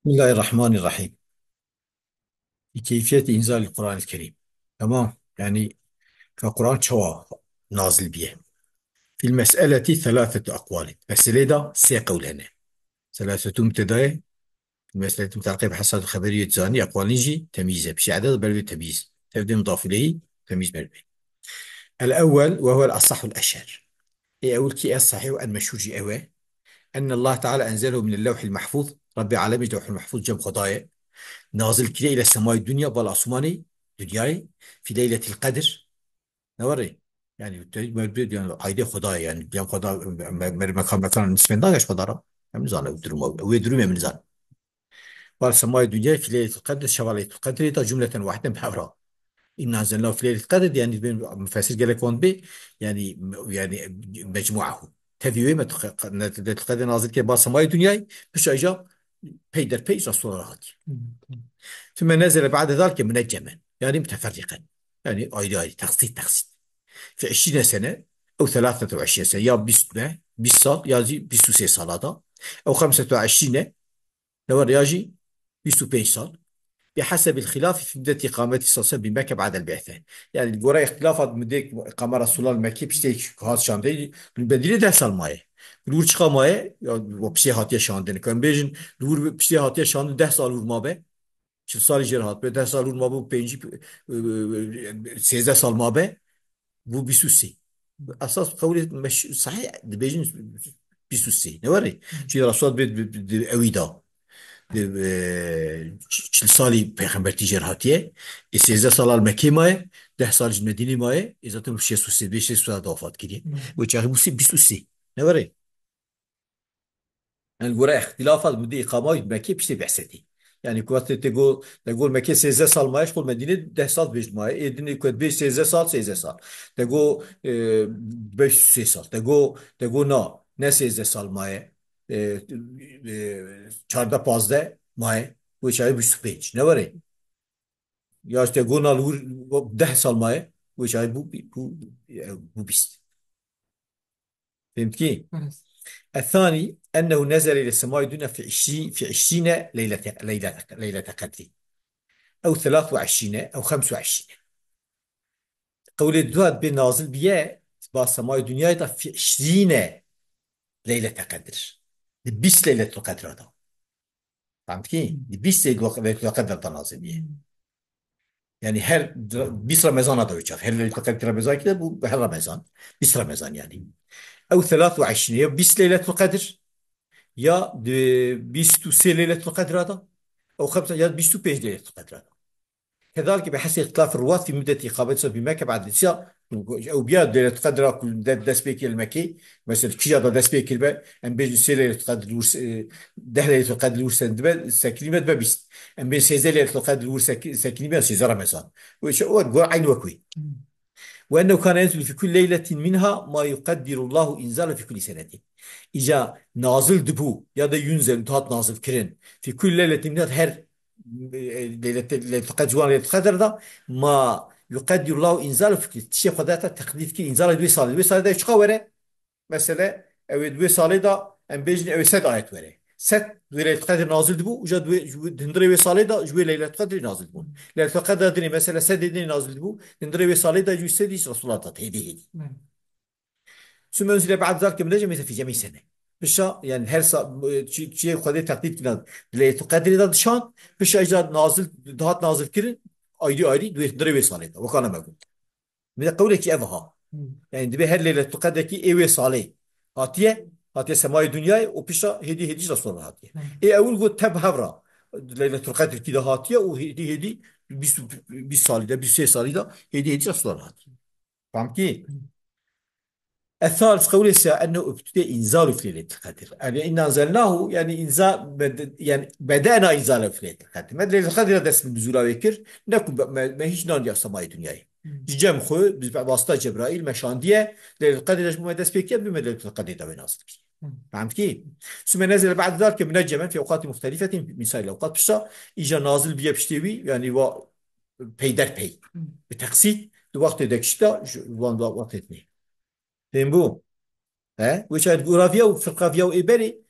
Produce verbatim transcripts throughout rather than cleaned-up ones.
Bismillahirrahmanirrahim. Keyfiyeti inzalil Kur'anil Kerim. Tamam. Yani, ka Kur'an çawa nazil biye? Fil mes'eleti thalathetü akvalin. Meselê de sê qewl hene. Thalathetu mübtedayê, fil mes'eleti mütealliqe bi hesad xeberi yê zanî, akvalin jî temyiz e. Piştî eded ber wê temyiz. Tevdê mudaf ileyhi, temyiz ber wê. El ewwel ve huvel asahhul eşher. Ê ewil kî en sahîh û en meşhûr jî ew e. Enne Allah Teala enzelahu minel lewhil mahfûz. Rabbê alemê ji lewhil mahfûz cem Xwedayê. Nazil kiriye ile semayê dunya, bal asûmanê dunyayê. Fî leyletil qedr. Ne were? Yani, te-, me-, yani, aydê Xwedayê, yani, cem Xweda, me-, me-, me-, mekan, mekan nisbên da geş Xweda ra. Em nizane ew durum, ew ê durumê min nizane. Bal semayê dunyayê fî leyletil qedr, şeva leyletil qedrê da cumleten wahiden bi hevra. Inna enzelnahu fî leyletil qedr, yani ben mufessir gelek wan bê, yani, yani mecmuahu. Tevî wê me tu qe-, qe-, ne-, leyletil qedr nazil ke bal semayê dunyayê, pişa îca pey der pey îca sura hatiye. Thumme nezele ba'de zalike muneccemen. Yani müteferriqen. Yani ayrı ayrı, taksit taksit. Fi işrîne sene, ew thalathe ve işrîne sene. Ya bîst ne, bîst sal, ya jî bîst û sê sala da. Ew xemse ve işrîne, Lewar ya jî bîst û pênc sal. Bi hesebil xilafî fi müddeti iqameti sallallahu aleyhi ve sellem bi Mekke ba'del bi'se. Yani, li gora îxtilafa mudê iqama Resulullah li Mekkê piştê hat şandê, li Medînê deh sal maye. Li wir çiqa maye? Ya, wa piştê hatiye şandin. Em bêjin, li wir piştê hatiye şandin deh sal wir mabe. Çil salî jêr hatbe, deh sal wir mabe, pêncî, e, e, e, sêzdeh sal mabe. Bû bîst û sê. Esas qewlê meş-, sahîh dibêjin bîst û sê. Ne were? Çünkü Resulullah bi, bi, bi, di ewî da. Di, e, ç-, çil salî pêxembertî jêr hatiye. E, sêzdeh sala li Mekkê maye. Deh sal ji Medînê maye. E, zaten şêst û sê, bê şêst û sê de wefat kiriye. Hmm. Wê çaxî bû sê, bîst û sê. Ne were? Yani, li gora îxtilafa mudê îqama wî Mekkê piştê behsetî. Yani, ku te, te go, te go Mekkê sêzdeh sal maye, ji xwe Medînê deh sal bêj maye. Ê dinê ku bê sêzdeh sal, sêzdeh sal. Te go, e, beş sê sal. Te go, te go na, ne sêzdeh sal maye. E, e, çardeh pazdeh maye. Wê çaxê bîst û pênc. Ne were? Ya te go na li wir deh sal maye. Wê çaxê bû, bû, bû bîst. Fehmtkî? Evet. Ethani, ennehu nezele ile semai dunya fi işri-, fi işrine leylete, leylete, leylete qedri. Ew thalathe ve işrine, ew xemse ve işrine. Qewlê dua dibê nazil biye, ba semai dunyayê da fi işrine leylete qedr. Di bîst leyletul qedra da. Fehmtkî? Di bîst Leyletul Qedr de nazil bûye. Yani her bîst Remezana da uçak. Her Leyletul Qedr Remezan ki de bu her Remezan. Bîst Remezan yani. Ew thalathe ve işrine, ya bîst Leyletul Qedr, ya di bîst û sê Leyletul Qedra da. Ew xemse ya bîst û pênc Leyletul Qedra da. Kedalike bi hesê îxtilafî ruwat fî muddetî îqameti bi Mekke ba'de. Îsa ew biya Leyletul Qedra ku de-, dest pê kir li Mekkê, mesela kîja da dest pê kir be, em bêjin sê Leyletul Qedr li wir se-, deh Leyletul Qedr li wir sen dibe, sekinî be dibe bîst. Em bêjin sêzdeh Leyletul Qedr li wir sek-, sekinî be sêzdeh Remezan. Wê çi, o gor eyn wek wê. Ve ennehu kâne yenzulu fî kulli leyletin minha ma yuqeddirullahu inzale fî kulli senetin. Îca nazil dibû ya da yunzel dihat nazil kirin. Fî kulli leyletin minha her, e, leylete-, Leyletul Qedr, ciwan Leyletul Qedr da ma yuqeddirullahu inzale fî kulli. Tiştê Xwedê te teqdîr kir, inzala wê salê. Wê salê de çiqa were? Mesele, ew ê di wê salê de, em bêjin, ew ê sed ayet were. Sed di wê Leyletul Qedr nazil dibû, uca di wê, ji wê, di hundirê wê salê de ji wê Leyletul Qedrê nazil dibûn. Leyletul Qedr dinê, mesele, sedê dinê nazil dibû, di hundirê wê salê de ji wê sedî Resulullah da, hêdî hêdî. Hmm. Sümme unzile ba'de zalike muneccemen fi cemî sene. Pişa, yani her sa-, çi, çi Xwedê teqdîr kina, Leyletul Qedrê de dişan, pişa îca nazil, dihat nazil kirin, ayrı ayrı, di wê, di hundirê wê salê de. Wekana me got. Bir de qewlekî ev ha. Hmm. Yani dibe her Leyletul Qedrekî ê wê salê hatiye, hatiye semayê dunyayê û pişa hêdî hêdî jî Resulullah hatiye. Hmm. Ê ewil got teb hevra. Leyletul Qedrekî de hatiye û hêdî hêdî bîst, bîst salî de, bîst sê salî de hêdî hêdî Resulullah hatiye. Fehmkî? Hmm. Ethalîs qewlê sê ennehu ibtide inzalu fi Leyletul Qedr. Yani inna enzelnahu, yani inza bed-, yani bedena inzale fi Leyletul Qedr. Me Leyletul Qedr dest bi nuzula wê kir. Ne ku me, me hiç nan ya semayê dunyayê. Hmm. Ji cem xwe, bi vasita Cebraîl me şandiye, Leyletul Qedr ji me dest pê kir, bi me Leyletul Qedr de wê nazil kir. Hmm. Fehmkî? Sümme nezele ba'de zalike muneccemen fi ewqatin muhtelifetin min sairil ewqat. Pişta, îca nazil biye piştê wî, yani wa peyderpey. Hmm. Bi teqsît, di wextê de kişta, ji wan da wextê dinê. Fêm bû? He? Wê çaxê goraviya û firqaviya û ê berê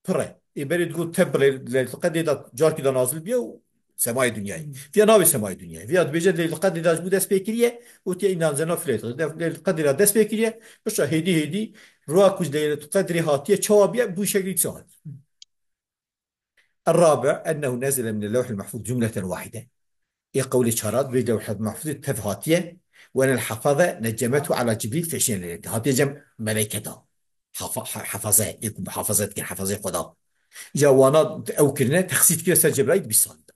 pir e. Ê berê digot te bi Leyl-, Leyletul Qedrê de carkî de nazil bûye û semayê dinyayê. Hmm. Viya navê semayê dinyayê. Viya dibêje Leyletul Qedrê de ji bo dest pê kiriye, gotiye inna enzelna fi Leyletul Qedr. Leyletul Qedrê de dest pê kiriye, pişta hêdî hêdî roya ku ji Leyletul Qedrê hatiye çawa bûye, bû şeklî dîsa hatiye. الرابع أنه نزل من اللوح المحفوظ جملة واحدة. Ê qewlê çara dibê Lewhul Mahfuzê tev hatiye, وأن الحفظة نجمته على جبريل في عشرين ليلة. Hatiye cem meleke da. Hafa-, ha-, hafaze, ê ku muhafaze dikin, hafazeyê Xweda. Îca wana ew kirine, texsîs dikire ser Cebraîl bîst salî da.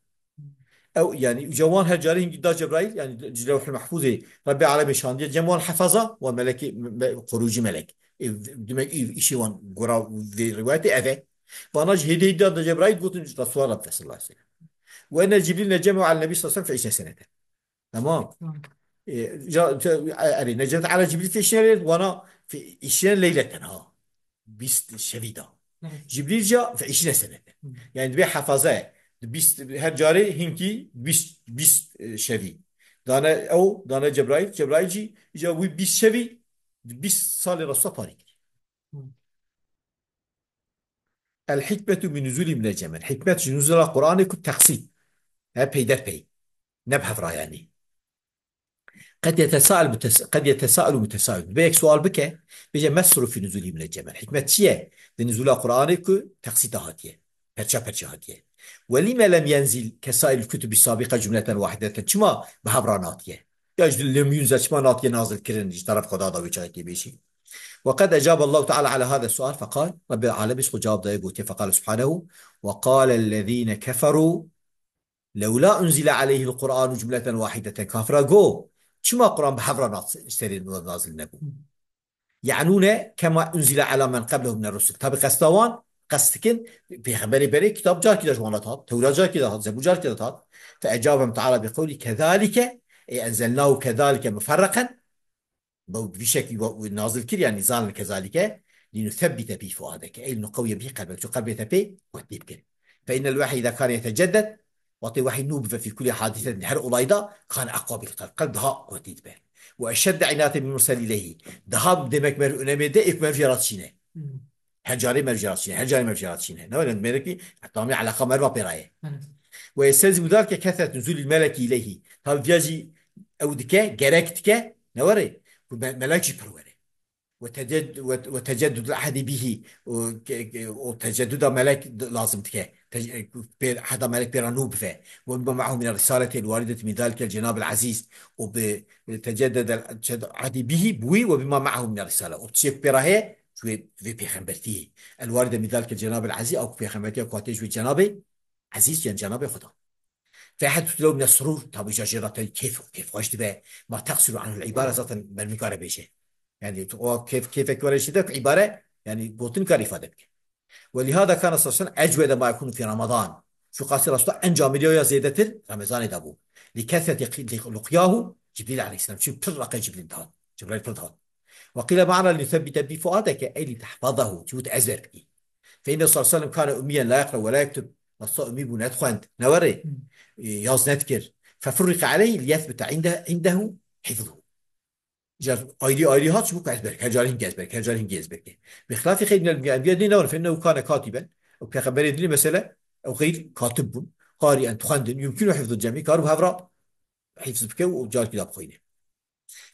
Ew, yani, îca wan her carê hingî da Cebraîl, yani, ji Lewhul Mahfuzê Rebbê Alemê şandiye cem wan hefaza, wan melekê, me-, me-, koruyucu melek. E, demek, î-, îşê wan gora vê rivayetê ev e. Vana ji hêdî hêdî da Cebraîl gotin Resulullah Rabbe sallallahu aleyhi ve sellem. Ve enne Cibril neceme al Nebi sallallahu aleyhi ve sellem fi işrine senete. Tamam. Tamam. E, ja, te-, e, erê, necemet ala Cibril fi işrine leylet, wana fi işrine leyleten ha. Bîst şevî da. Evet. Cibril ja fi işrine senete. Hı. Yani bir hafaza, bîst, her carê hinkî bîst, bîst, e, şevî. Dane ew, dane Cebraîl, Cebraîl jî, ja wî bîst şevî, bîst salê Resulullah parî kir. Hı. El hikmetu min nuzulî minecemen. Hikmet ji nuzula Qur'anê ku teqsît. He, peyderpey. Ne bi hev ra yani. Qed yetesael mutes-, qed yetesaelu mutesail. Dibe yek sual bike, bêje, "Mes sirru fi nuzulî minecemen?" Hikmet çi ye? Di nuzula Qur'anê ku teqsîta hatiye. Perça perça hatiye. Ve lime lem yenzil kesail kutubi sabiqa cumleten wahideten. Çima bi hev ra natiye? Ya ji lim yunzel çima natiye nazil kirin, ji teref Xweda da wê çaxê tê bêjî. Ve qed ecaba Allahu Teala ala hada sual feqal, Rebbi Alemî xwe cevab daye gotiye, feqal subhanehu, ve qalellezîne keferû lewla unzile aleyhil Qur'anu cumleten wahideten. Kafira go, çima Qur'an bi hev ra nas-, serê nazil nebû? Ye'nûne kema unzile ala men qeblehu mine rusul. Tabi qesta wan, qest dikin, pêxemberê berê kitab carkî de ji wan re hat, Tewrat carkî de hat, Zebûr carkî de hat. Fe ecabem Teala bi qewlî kezalike, ey enzelnahu kezalike muferraqen. Bi vî şeklî wa-, nazil kir, yani zalen kezalike, lînusebbite bî fuadeke, ey lînuqewiye bî qelbek, çu qelbê te pê kutî bikin. Fe innel wehyi îza kane yetecedded, Wextê wehî nû bive fî kulî hadîsetin, her olayda kan eqwa bil qelb. Qelb daha kuvvetî dibe. Ve eşedde inate bil mursel ileyhî. Daha demek mer önemê de êk mer jê re dişîne. Hmm. Her carê mer jê re dişîne, her carê mer jê re dişîne. Ne were, melekî, tamî eleqa mer va pê ra ye. Evet. Ve yestelzimu zalike kethret nuzulil melekî ileyhî. Tabi viya jî ew dike, gerek dike, ne were? Ku me-, melek jî pir were. Ve teced-, ve, ve teceddudul ahdi bihi. O, ke-, ke-, o tecedduda melek d-, lazim dike. Te-, pê, ehda melek pê re nû bife. Ve bima ma'ahu min risaleti el warideti min zalikel cenabil aziz. O bi, bi teceddedel ahdi bihi, bi wî ve bima ma'ahu min risale. O tiştê ku pê re heye, ji wê, vê pêxembertiyê. El waride min zalikel cenabil aziz, ew ku pêxembertiya ku hatiye ji wê cenabê ezîz, yan cenabê Xweda. Fehet lew mine surûr, tabi ca jê re te kêf, kêfxweş dibe. Ma teqsiru anil îbare zaten ber nikare bêje. Yani tu o kêf, kêfek were jê de ku îbare, yani gotin kar îfade bike. Ve lihada kana sallallahu aleyhi ve sellem ecwede ma yekunu fi Ramadan. Şu qasî rasta encamê ya zêdetir Ramazanê de bû. Li kesreti qi-, li luqyahu Cibril aleyhisselam. Çünkü pir raqê Cibril dihat. Cibril pir dihat. Ve qîle ma'na li yusebbite bi fuadeke ey li tehfazahu. Çi wî tu ezber bikî. Fe inne sallallahu aleyhi ve sellem kana ummiyen la yaqra ve la yektub. Rasta ummî bû, nedixwend, ne were, e, yaz nedikir. Fe furrika aleyhi li yethbite inde-, indehu hifzuhu. Car ayrî ayrî hat, ji bo ku ezber, her carî hingî ezber, her carî hingî ezber ke. Bi xilafî xeyr minel enbiya dinê ne were, fe innehu kana katiben. Ew pêxemberê dinê mesele, ew xeyr katib bûn. Qarîen, dixwendin, yumkinu hifzul cemî, kar bi hev ra hifz bike û carkî da bixwîne.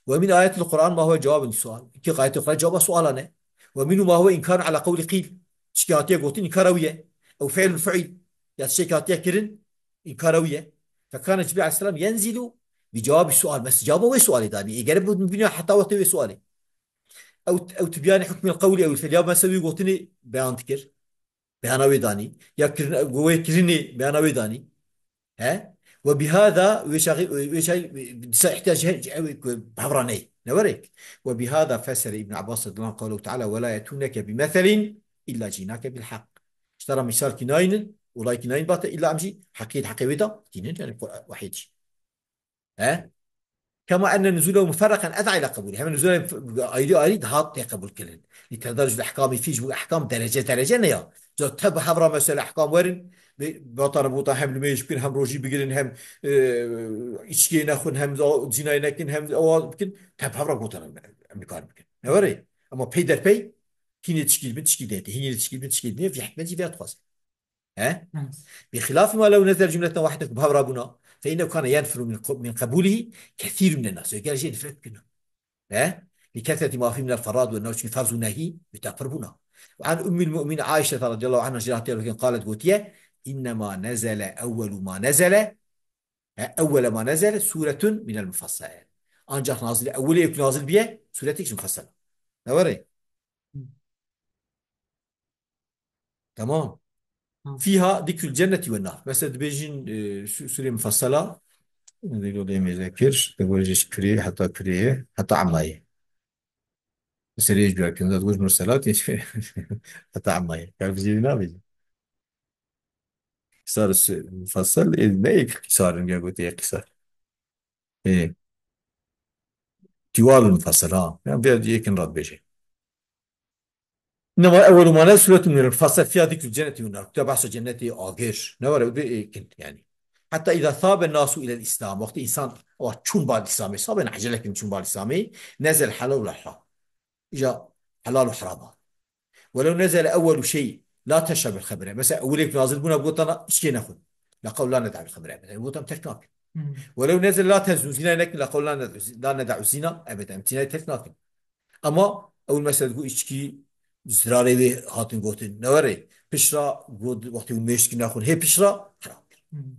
Ve min ayetil Qur'an ma huve cevabun sual. Ki ayetê Qur'an cevaba sualan e. Ve minu ma huve inkarun ala qewli qîl. Çikî hatiye gotin inkara wî ye. Ew fi'lun fu'il. Ya tiştekî hatiye kirin, inkara wî ye. Fekane Cibril aleyhisselam yenzilu bi cewabi sual. Mes cevaba wê sualê danî. Ê gere bibîne heta wextê wê sualê. Ew, ew tibyani hukmil qewli ew feliya mes wî gotinê beyan dikir. Beyana wê danî. Ya kirin, wê kirinê beyana wê danî. He? Ve bihada wê çaxî, wê çaxî dîsa ihtiyac he, ew ku bi hev ra ney. Ne were? Ve bihada fesere İbn Abbas radıyallahu anh qawlehu teala ve la yetuneke bi meselin illa cinake bil hak. Ji te ra misal kî nayînin, olay kî nayîn bate, illa em jî heqî, heqê wê da tînin, yani wehî jî. He? Kema enne nuzûlehu muferraqen ed'a ila qebûlî. Hemen nuzûlê ayrî ayrî daha tê qebûl kirin. Li tedarrucul ehkamî fî, ji bo ehkam derece derece ne ya. Ca te bi hev ra mesela ehkam werin, bi, batana bota hem nimêj bikin, hem rojî bigirin, hem, e, içkiyê nexwin, hem zînayê nekin, hem ewa bikin, te bi hev ra gotana em nikar bikin. Ne were? Ama pey der pey, hînê tişkî dibin, tişkî dê, hînê tişkî dibin, tişkî dê, vî hikmet jî vê dixwaze. He? Hı. بخلاف ما لو نزل جملة واحدة, ku bi hev re bûna, فإنه كان ينفر من ق-, من قبوله كثير من الناس. Gelek jê nifret dikin. He? لكثرة ما فيه من الفرائض والنوافل, çi ferz û nehî, wî te pir bûna. وعن أم المؤمنين عائشة رضي الله عنها, jê re hatiye, قالت, gotiye, إنما نزل أول ما نزل, he, أول ما نزل سورة من المفصل. Ancak nazil, ewilê ku nazil biye, suretek ji mufassela. Ne were? Hı. Tamam. Tamam. فيها ذكر الجنة والنار. Mesela dibêjin, e, su-, sûrê mufassela, dê lê mêze kir, dê were jî kurê, heta kurê, heta Ammayê. Serê ji biya kin, dê were murselat, heta Ammayê. Kar vizî nabêjin. Qisar su-, mufassel, e, ne yek qisar in, ya gotiye qisar. E, Tiwal mufassel, ha. Ya, bir yekin rat bêje. إنما أول ما نزل سورة من المفصل فيها ذكر الجنة والنار. Kuta behsa cennetê, agir. Ne were, bi, e, kin, yani. حتى إذا ثاب الناس إلى الإسلام. Wextê însan, wa çûn bal Îslamê, saben ecele kin çûn bal Îslamê, نزل الحلال والحرام. Îja helal û herama. ولو نزل أول شيء لا تشرب الخمر. Mesela, ewilêk nazil bûna, gotana, içkê nexwin. لقالوا لا ندع الخمر أبدا. Gotan terk nakin. Hmm. ولو نزل لا تزنوا الزنا, nekin, لقالوا لا ندع, لا ندع الزنا أبدا. Em zînayê terk nakin. Ama ewil mesela ku içkî zirarê wê hatin gotin. Ne were? Pişra got, wextê hûn mêşkî naxwin, hê pişra heram kir. Hmm.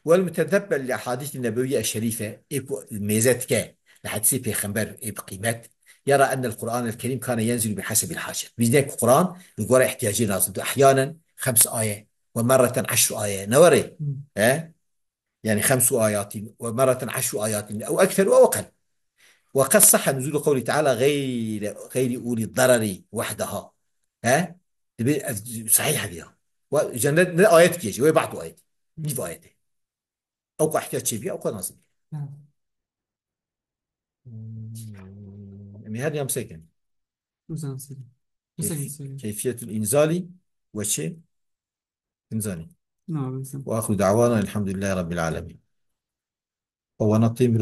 والمتدبر للأحاديث النبوية الشريفة, ê ku mêze dike li hedîsê pêxember ê bi qîmet, يرى أن القرآن الكريم كان ينزل بحسب الحاجة. Bîne ku Quran li gora ihtiyacê nazil bû. أحيانا خمس آية ومرة عشر آية. Ne were? Hmm. He? Yani خمس آيات ومرة عشر آيات أو أكثر أو أقل. وقد صح نزول قوله تعالى غير، غير أولي الضرر وحدها. He? Dibê ev sahih hediya. Ve cennet ne ayet ki, wê ba'du ayet. Nîv ayetê. Ew ku ihtiyac çêbiya, ew ku nazil. Hı. Hmm, em ê her yam sekin. Uzan sekin. Uzan Keyfi-, sekin. Keyfiyetul inzali ve çi? Inzali. Ne yapıyorsun? Ve ahiru da'wana elhamdülillahi rabbil alemin. Ew anlatayım biraz.